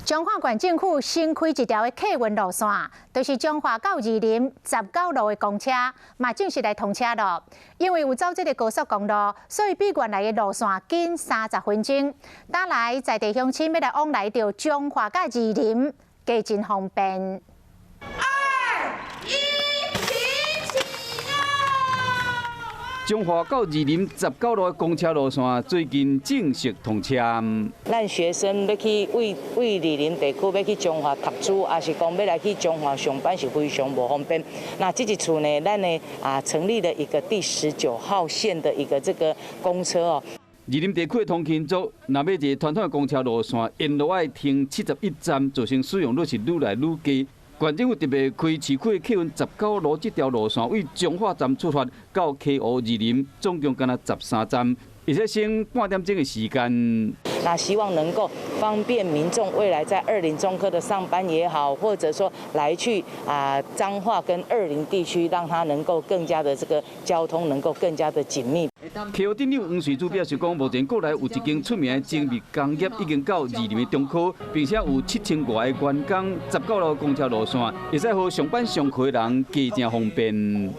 彰化縣政府新開一條的客運路線，就是彰化到二林19路的公車，嘛正式來通車囉。因為有走這个高速公路，所以比原來的路線緊30分鐘。打來在地鄉親欲來往來著彰化佮二林，加真方便。二一，起彰化到二林19路的公車路線最近正式通車。咱學生欲去位位二林地區欲去彰化讀書，抑是講欲來去彰化上班是非常無方便。那這一次呢，咱呢成立了一個第19號線的一個這個公車哦。二林地區的通勤族，若欲坐傳統的公車路線，沿路愛停71站，造成使用率是愈來愈低。縣政府特別開市區客運十九路這條路線，位彰化站出發到溪湖二林，總共干焦13站，而且省半點鐘的時間。那希望能夠方便民眾未來在二林中科的上班也好，或者說來去彰化跟二林地區，讓它能夠更加的這個交通能夠更加的緊密。溪湖鎮長黃瑞珠表示講，目前國內有一間出名的精密工業已經到二林的中科，並且有7000外个員工，十九路公車路線會使予上班上課的人加誠方便。